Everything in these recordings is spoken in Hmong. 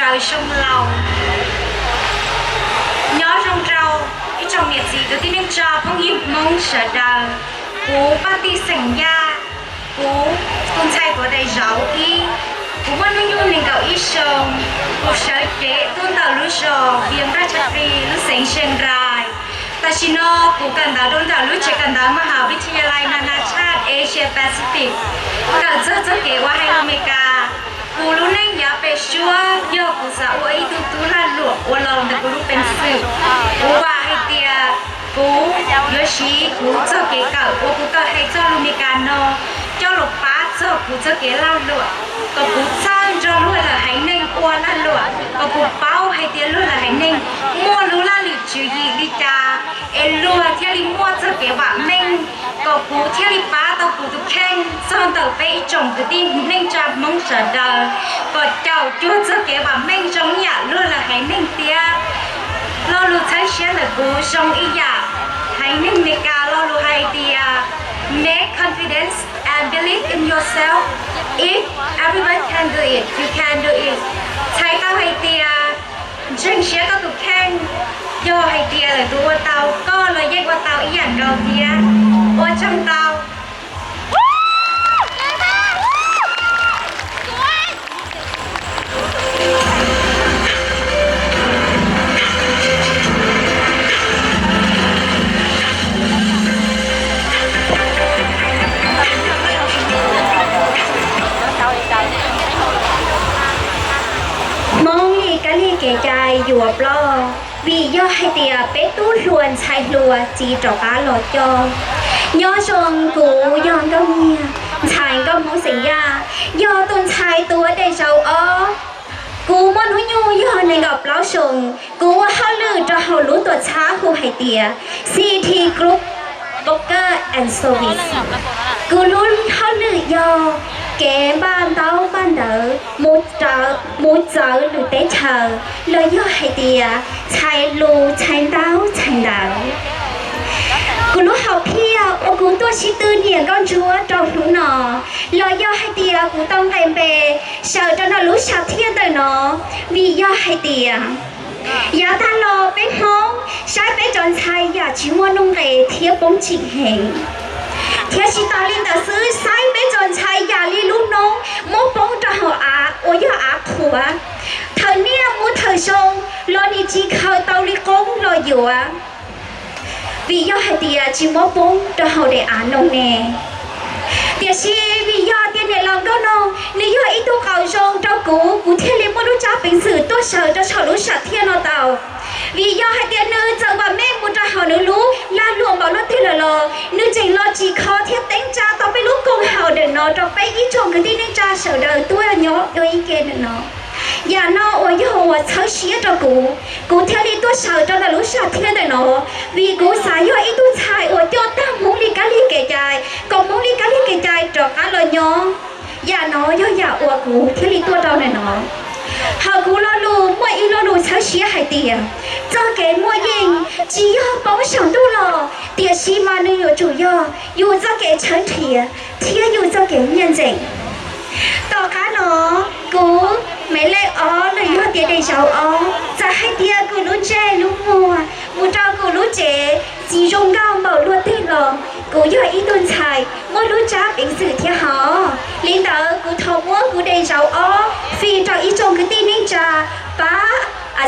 Raws zoo laus. Nyob zoo rau ib tsoom niam txiv kwv tij neej tsa phooj ywg Hmoob sawv daws. Kuv Paj Tij xeem Yaj, kuv tus ntxhais tuav daim zauv ib. Kuv muaj hnub nyoog nees nkaum ib xyoos. Kuv sawv cev tuaj ntawm lub zos Vias Ntaj Tshaj Plig lub xeev Sias Nrais. Tam sim no kuv kawm ntawv rau ntawm lub tsev kawm ntawv Maha Vidyalaya Nana Chad Asia Pacific, kawm txog txoj kev ua hais lus Meskas. Kuv lub neej yav pem suab yog kuv xav ua ib tug tub lag luam ua laus ntawm kuv lub peev xwm. Kuv vam hais tias kuv yuav siv kuv txoj kev kawm uas kuv kawm hais txog lus Meskas no coj los pab txog kuv txoj kev lag luam, kom kuv txawj nrog luag lwm haiv neeg ua lag luam, kom kuv paub hais tias luag lwm haiv neeg muaj lub laj lim tswv yim li cas, es luag thiaj li muaj txoj kev vam meej, kom kuv thiaj li pab tau kuv tus kheej txog ntawm peb ib tsoom kwv tij neej tsa Hmoob sawv daws, kom caum cuag txoj kev vam meej zoo ib yam luag lwm haiv neeg thiab. Lo lus txhawb siab ntawm kuv zoo ib yam haiv neeg Meskas lo lus hais tias, make confidence and believe in yourself. If everyone can do it, you can do it. Txhais tau hais tias ntseeg siab koj tus kheej, yog hais tias lwm tus ua tau, koj los yeej ua tau ib yam nkaus thiab. Ua tsaug ntau. Hmoob li kab lig kev cai yuav ploj, vim yog hais tias peb tub hluas ntxhais hluas tsis rov qab los coj. Nyob zoo, kuv yog Nkauj Nyiag, ntxhais nkauj Hmoob xeem Yaj, yog tus ntxhais tuav daim zauv ob. Kuv muaj hnub nyoog yog nees nkaum plaub xyoos. Kuv ua hauj lwm rau hauv lub tuam txhab hu hais tias City Group Broker and Service. Kuv lub hauj lwm yog kev npaj ntaub npaj ntawv mus txawv lwm teb chaws, los yog hais tias txhais lus txhais ntaub txhais ntawv. Kuv lub hom phiaj uas kuv tuaj sib tw niam nkauj ntsuab rau hnub no, los yog hais tias kuv tau nqes npe sawv rau ntawm lub sam thiaj ntawm no, vim yog hais tias yav tag los peb Hmoob saib peb cov ntxhais yam tsis muaj nuj nqes thiab poob tsim heev. Thiab tsis tas li ntawd xwb, saib peb cov ntxhais yam li lub noob muab poob rau hauv av uas yog av qhuav. Thaum niaj mus thaum zoo los nim tsis khaws tau li qoob los yuav, vim yog hais tias tsis muab poob rau hauv daim av noog ne. Tiam sis vim yog tias niam laus Nkauj Noog nws yog ib tug qauv zoo rau kuv, kuv thiaj li muaj lub tsab peev xwm tuaj sawv rau saum lub sam thiaj no tau. Vim yog hais tias nws txawm vam meej mus rau hauv nws lub lag luam npaum luaj twg lawm los nws tseem los tsim kho thiab teeb tsa tau peb lub koom haum ntawm no rau peb ib tsoom kwv tij neej tsa sawv daws tuaj nyob ua ib ke ntawm no. Yam no uas yog uas txhawb siab rau kuv, kuv thiaj li tuaj sawv rau ntawm lub sam thiaj ntawm no, vim kuv xav yog ib tug ntxhais uas coj tag Hmoob li kab lig kev cai, kom Hmoob li kab lig kev cai rov qab los nyob. Yam no yog yam uas kuv thiaj li tuaj rau ntawm no. Hauv kuv lo lus muaj ib lo lus txhawb siab hais tias, txoj kev muaj yeej tsis yog poob saum ntuj los, tiam sis mas nws yuav tsum yog yus txoj kev tshawb nrhiav thiab yus txoj kev nyiaj ntxeem. Tom qab no, kuv Maiv Lej Ob los yog tias daim zauv ob, txawm hais tias kuv lub ntsej lub muag mus rau kuv lub tsev tsis zoo nkauj npaum luaj twg los, kuv yog ib tug ntxhais muaj lub tsab peev xwm thiab hos. Li ntawd kuv thov muab kuv daim zauv ob fij rau ib tsoom kwv tij neej tsa pab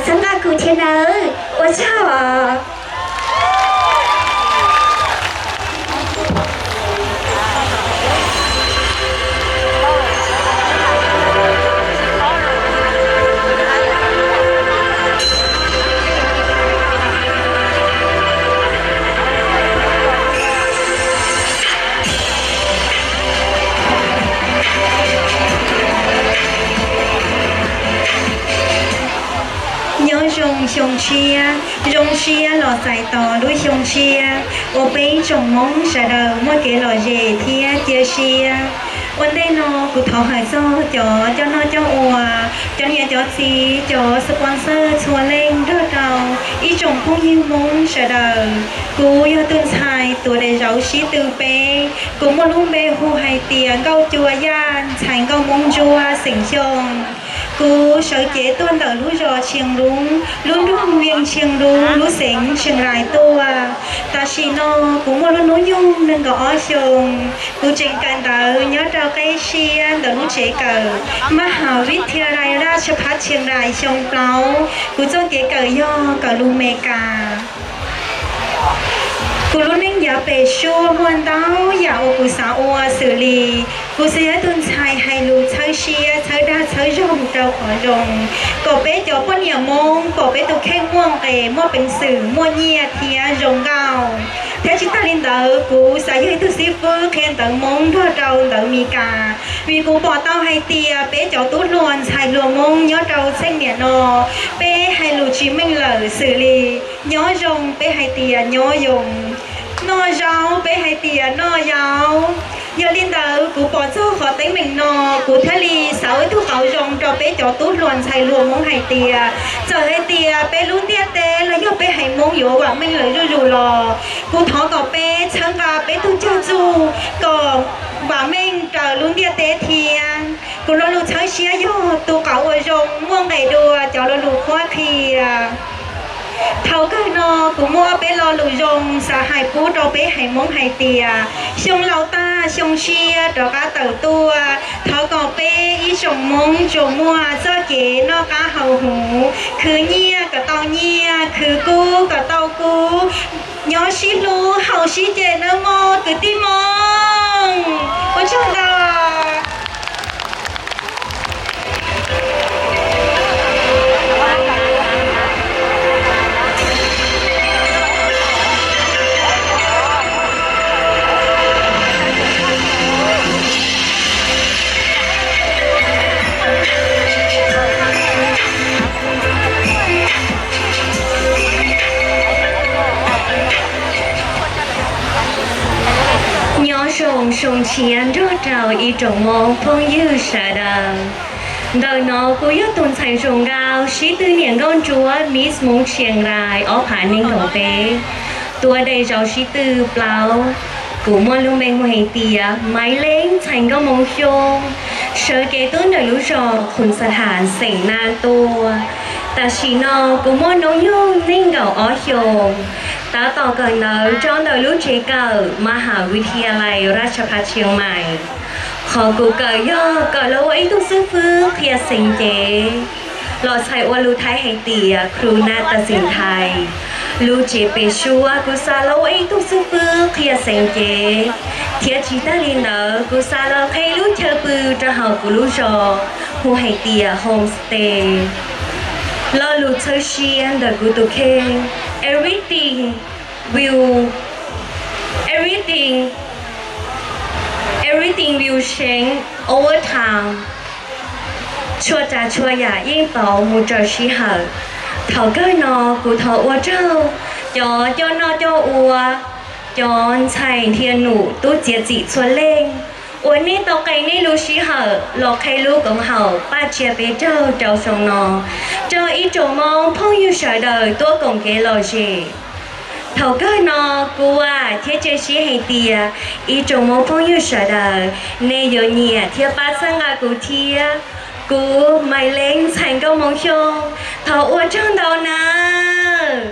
txhawb nqa kuv thiab nawb. Ua tsaug. Nyob zoo xyoo tshiab, zoo siab los txais tos lub xyoo tshiab uas peb tsoom Hmoob sawv daws muaj kev lom zem thiab cia siab. Ua ntej no kuv thov hawm txog cov coj noj coj ua, cov niam cov txiv, cov sponsor txhua leej nrog rau ib tsoom phooj ywg Hmoob sawv daws. Kuv yog tus ntxhais tuav daim zauv sib tw peb, kuv muaj lub npe hu hais tias Nkauj Cua Yaj, ntxhais nkauj Hmoob Ntsuab xeem Xyooj. Kuv sawv cev tuaj ntawm lub zos Tsheej Lub, lub nroog Vias Tsheej Lub, lub xeev Tsheej Rais tuaj. Tam sim no kuv muaj lub hnub nyoog nees nkaum ob xyoos. Kuv tseem kawm ntawv nyob rau qeb siab ntawm lub tsev kawm Maj Has Vib Thia Lais Raj Tsha Phab Tsheej Rais xyoo plaub. Kuv txoj kev kawm yog kawm lus Meskas. Kuv lub neej yav pem suab muaj ntau yam uas kuv xav ua xws li, kuv xav yog ib tug ntxhais hais lus txhawb siab txhawb dag txhawb zog mus rau qhov zoo, kom peb cov poj niam Hmoob pom peb tus kheej muaj nqe muaj peev xwm muaj nyiaj thiab zoo nkauj. Thiab tsis tag li ntawd kuv xav yog ib tug xib fwb qhia ntawv Hmoob nrog rau ntawv Meskas, vim kuv pom tau hais tias peb cov tub hluas ntxhais hluas Hmoob nyob rau txheej niam no, peb hais lus tsis meej lawm xws li nyob zoo peb hais tias nyob yoo, noj zaub peb hais tias noj yaub. Yog li ntawd kuv pom txog qhov teeb meem no, kuv thiaj li xav ua ib tug qauv zoo rau peb cov tub hluas ntxhais hluas Hmoob hais tias, txawm hais tias peb lub ntiaj teb los yog peb haiv Hmoob yuav vam meej lawm zuj zus los, kuv thov kom peb txhawb nqa peb tug cog txuj kom vam meej raws lub ntiaj teb thiab. Kuv lo lus txhawb siab yog tus qauv uas zoo muaj nqe dua cov lo lus qhuab qhia. Thaum kawg no kuv muaj peb lo lus zoo xav hais pub rau peb haiv Hmoob hais tias, xyoo laus tag xyoo tshiab rov qab tawm tuaj, thov kom peb ib tsoom Hmoob tsuas muaj txoj kev noj qab haus huv, khwv nyiaj kom tau nyiaj, khwv kub kom tau kub, nyob sib hlub haus sib ce nawb mog kwv tij Hmoob. Ua tsaug ntau. Nyob zoo xyoo tshiab nrog rau ib tsoom Hmoob phooj ywg sawv daws. Ntawm no kuv yog tus ntxhais zoo nkauj sib tw niam nkauj ntsuab Miss Hmoob Tsheej Rais ob phav nees nkaum peb, tuaj dai zaum sib tw plaub. Kuv muaj lub npe hu hais tias Maiv Leej Ntxhais Nkauj Hmoob Xyooj, sawv kev tuaj ntawm lub zos Qhum Xa Tham xeem Naj tuaj. Tam sim no kuv muaj hnub nyoog nees nkaum ob xyoos, tab tom kawm ntawv rau ntawm lub tsev kawm Maj Has Vib Thia Lais Raj Tsha Phab Tsheej Maim. Qhov kuv kawm yog kawm los ua ib tug xib fwb qhia xeem cev, los txhais ua lus Thaib hais tias ครูนาฏศิลป์ไทย. Lub tsev pem suab kuv xav los ua ib tug xib fwb qhia xeem cev, thiab tsis tag li ntawd kuv xav los qhib lub chaw pw rau hauv kuv lub zos hu hais tias homestay. Lo lus txhawb siab ntawm kuv tus kheej: everything will, everything, everything will change over time. Txhua tsav txhua yam yeej pauv mus raws sij hawm. Thaum kawg no kuv thov ua tsaug cov coj noj coj ua, cov ntxhais nrhiav num tub txiav txim txhua leej uas nej tau qee nej lub sij hawm los qhib lub koom haum Paj Tsia Peb Caug rau xyoo no, rau ib tsoom Hmoob phooj ywg sawv daws tuaj koom kev lom zem. Thaum kawg no kuv vam thiab cia siab hais tias ib tsoom Hmoob phooj ywg sawv daws nej yuav nyiam thiab pab txhawb nqa kuv thiab. Kuv Maiv Leej Ntxhais Nkauj Hmoob Xyooj, thov ua tsaug ntau nawb.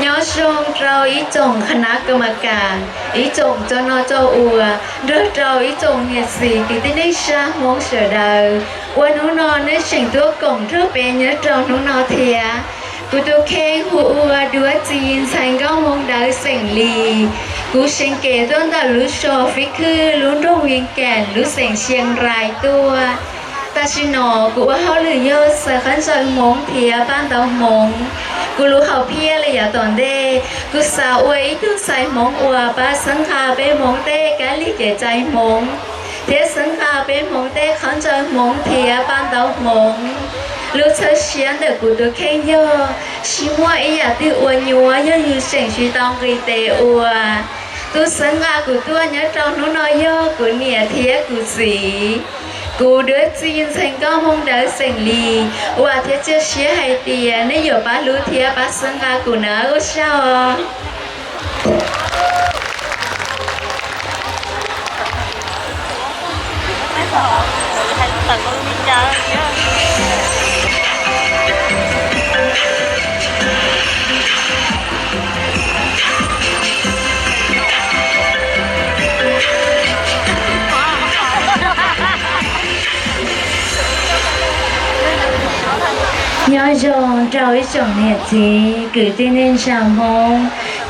Nyob zoo rau ib tsoom คณะกรรมการ, ib tsoom coj noj coj ua, nrog rau ib tsoom niam txiv kwv tij neej tsa Hmoob sawv daws uas hnub no nej tseem tuaj koom nrog peb nyob rau hnub no thiab. Kuv tus kheej hu ua Duab Txi Ntxhais Nkauj Hmoob Dawb xeem Lis. Kuv seev kev tuaj ntawm lub zos Fib Khwj lub nroog Vias Kas lub xeev Xia Rais tuaj. Tam sim no kuv ua hauj lwm yog xaws qhov ntsaws Hmoob thiab paj ntaub Hmoob. Kuv lub hom phiaj li yav tom ntej, kuv xav ua ib tug ntxhais Hmoob uas pab txhawb nqa peb Hmoob tej kab lig kev cai Hmoob, thiab txhawb nqa peb Hmoob tej qhov ntsaws Hmoob thiab paj ntaub Hmoob. Lub txhawb siab ntawm kuv tus kheej yog Tsis muaj ib yam twg ua nyuaj yog yus tseem tsis tau nqis tes ua. Tus xeev nqa kuv tuaj nyob rau hnub no yog kuv niam thiab kuv txiv, kuv dab txi ntxhais nkauj Hmoob Dawb xeem Lis, vam thiab cia siab hais tias nej yuav pab hlub thiab pab xeev nqa kuv na, ua tsaug. Nyob zoo rau ib tsoom niam txiv kwv tij neej tsa Hmoob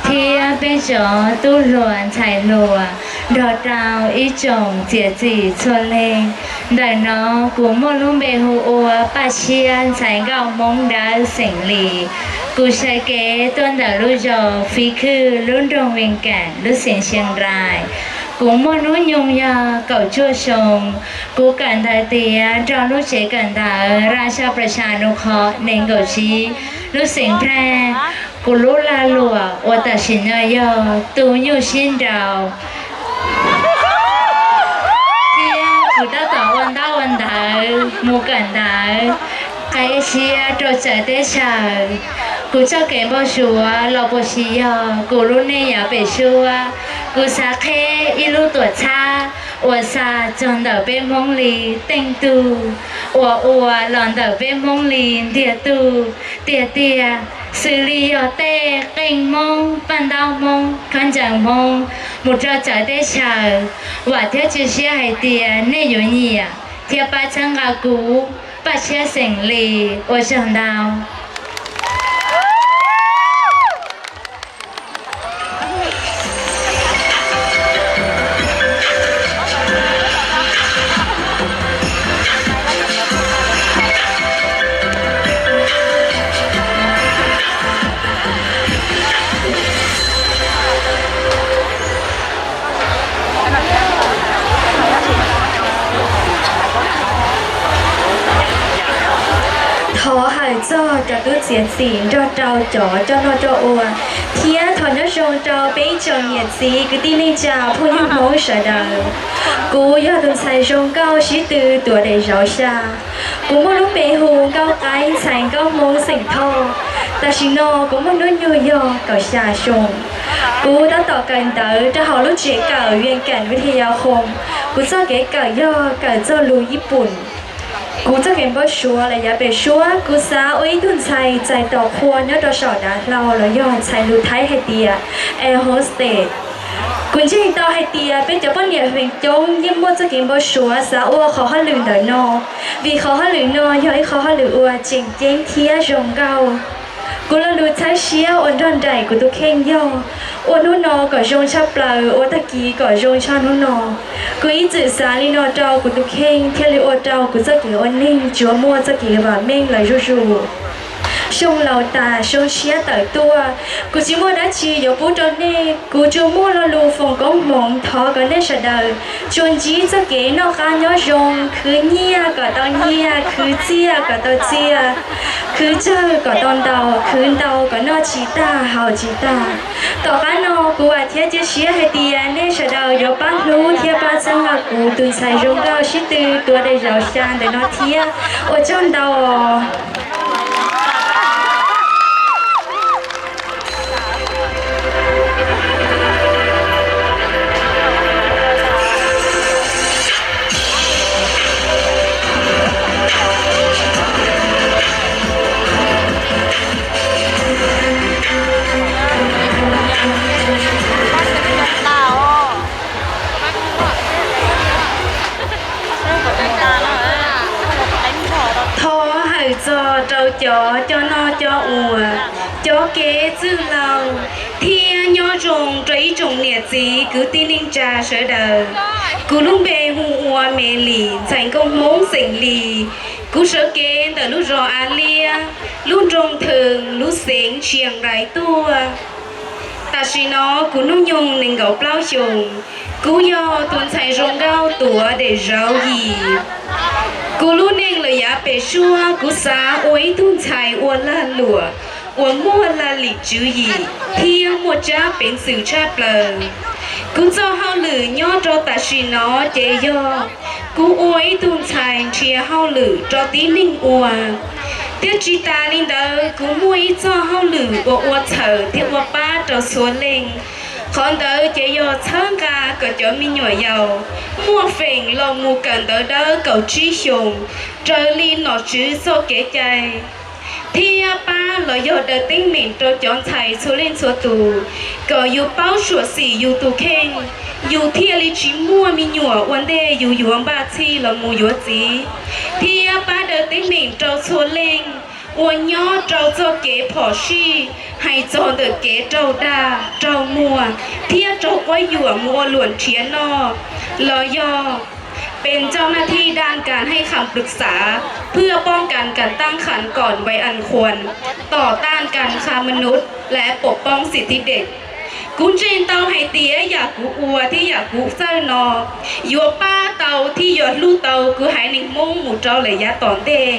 thiab peb cov tub hluas ntxhais hluas nrog rau ib tsoom txiav txim txhua leej. Ntawm no kuv muaj lub npe hu ua Paj Tshiab ntxhais nkauj Hmoob Dawb xeem Lis. Kuv sawv kev tuaj ntawm lub zos Fiv Khwj lub nroog Vees Kam lub xeev Xyees Rais. Kuv muaj hnub nyoog yog kaum cuaj xyoo. Kuv kawm ntawv tiav rau lub tsev kawm ntawv Raj Sab Prasha Nukhom nees nkaum tsib lub xeev Phaj. Kuv lub lag luam uas tam sim no yog tus nyuj sib nraus. Thiab kuv tab tom ua ntaub ua ntawv mus kawm ntawv, qab siab rau txawv teb chaws. Kuv txoj kev npau suav los puas tsis yog kuv lub neej yav pem suab. Kuv xav qheb ib lub tuam txhab uas xa txog ntawm peb Hmoob li teej tug, uas ua los ntawm peb Hmoob li ntiag tug tiag tiag, xws li yog tej qeej Hmoob, paj ntaub Hmoob, khaub ncaws Hmoob mus rau txawv teb chaws. Vam thiab cia siab hais tias nej yuav nyiam thiab pab txhawb nqa kuv Paj Tshiab xeem Lis, ua tsaug ntau. Thov hawm txog cov tub txiav txim nrog rau cov coj noj coj ua, thiab thov nyob zoo rau peb ib tsoom niam txiv kwv tij neej tsa phooj ywg Hmoob sawv daws. Kuv yog tus ntxhais zoo nkauj sib tw tuav daim zauv xya. Kuv muaj lub npe hu Nkauj Qaib ntxhais nkauj Hmoob xeem Thoj. Tam sim no kuv muaj hnub nyoog yog kaum xya xyoo. Kuv tab tom kawm ntawv rau hauv lub tsev kawm Vias Kam Vij Thas Yas Khoos. Kuv txoj kev kawm yog kawm txog lus Yij Pum. Kuv txoj kev npau suav los yav pem suab, kuv xav ua ib tug ntxhais txais tos qhua nyob rau saum dav hlau los yog ntxhais lus Thaib hais tias air hostess. Kuv ntseeg tau hais tias peb cov poj niam feem coob yeej muaj txoj kev npau suav xav ua qhov hauj lwm ntawm no, vim qhov hauj lwm no yog ib qhov hauj lwm uas tseem ceeb thiab zoo nkauj. Kuv lo lus txhawb siab uas nrog nraim kuv tus kheej yog ua hnub no kom zoo tshaj plaws, ua tag kis kom zoo tshaj hnub no. Kuv ib txwm xav li no rau kuv tus kheej thiaj li ua rau kuv txoj kev ua neeg tsuas muaj txoj kev vam meej lawm zuj zus. Xyoo laus tas xyoo tshiab tawm tuaj, kuv tsis muaj dab tsi yuav pub rau nej. Kuv tsuas muaj lo lus foom koob hmoov thov kom nej sawv daws tsuas ntsib txoj kev noj qab nyob zoo, khwv nyiaj kom tau nyiaj, khwv txiaj kom tau txiaj, khwv tsawg kom tau ntau, khwv ntau kom noj tsis tag haus tsis tag. Tom qab no kuv vam thiab cia siab hais tias nej sawv daws yuav pab hlub thiab pab txhawb nqa kuv tus ntxhais zoo nkauj sib tw tuav daim zauv xya ntawm no thiab. Ua tsaug ntau. Thov hawm txog rau cov coj noj coj ua, cov kev txwj laug, thiab nyob zoo rau ib tsoom niam txiv kwv tij neej tsa sawv daws. Kuv lub npe hu ua Me Lis, ntxhais nkauj Hmoob xeem Lis. Kuv sawv kev ntawm lub zos Av Liab, lub nroog Thwm, lub xeev Tsiaj Nqais tuaj. Tam sim no kuv hnub nyoog nees nkaum plaub xyoos. Kuv yog tus ntxhais zoo nkauj tuav daim zauv yim. Kuv lub neej lawm yav pem suab, kuv xav ua ib tug ntxhais ua lag luam, uas muaj laj lim tswv yim thiab muaj tsab peev xwm tshaj plaws. Kuv txoj hauj lwm nyob rau tam sim no ces yog kuv ua ib tug ntxhais nrhiav hauj lwm rau tib neeg ua, thiab tsis tas li ntawd kuv muaj ib txoj hauj lwm uas ua txhawm thiab ua pab rau txhua leej. Qhov ntawd ces yog txhawb nqa kom cov me nyuam yaus muaj feem los mus kawm ntawv dawb kaum tsib xyoos raws li nom tswv txoj kev cai, thiab pab los yog daws teeb meem rau cov ntxhais txhua leej txhua tus kom yus paub suam xim yus tus kheej, yus thiaj li tsis muaj me nyuam ua ntej yus yuav npaj txhij los mus yuav txiv, thiab pab daws teeb meem rau txhua leej uas nyob rau txoj kev phom sij hais txog ntawm kev raug dag raug muag thiab raug quab yuam mus ua luam nrhiav noj, los yogเป็นเจ้าหน้าที่ด้านการให้คำปรึกษาเพื่อป้องกันการตั้งครรภ์ก่อนวัยอันควร ต่อต้านการค้ามนุษย์ และปกป้องสิทธิเด็ก. Kuv ntseeg tau hais tias yam kuv ua thiab yam kuv txawj no yuav pab tau thiab yuav hlub tau kwv haiv neeg Hmoob mus rau lawm yav tom ntej.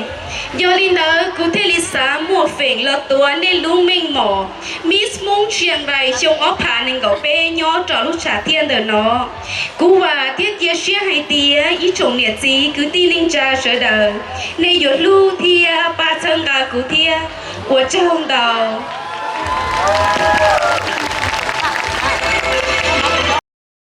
Yog li ntawd kuv thiaj li xav muaj feem los tuav nej lub meej mom Miss Hmoob Chiang Rai xyoo ob phav nees nkaum peb nyob rau lub tshav thiaj ntawm no. Kuv vam thiab cia siab hais tias ib tsoom niam txiv kwv tij neej tsa sawv daws, nej yuav hlub thiab pab txhawb nqa kuv thiab. Ua tsaug ntau.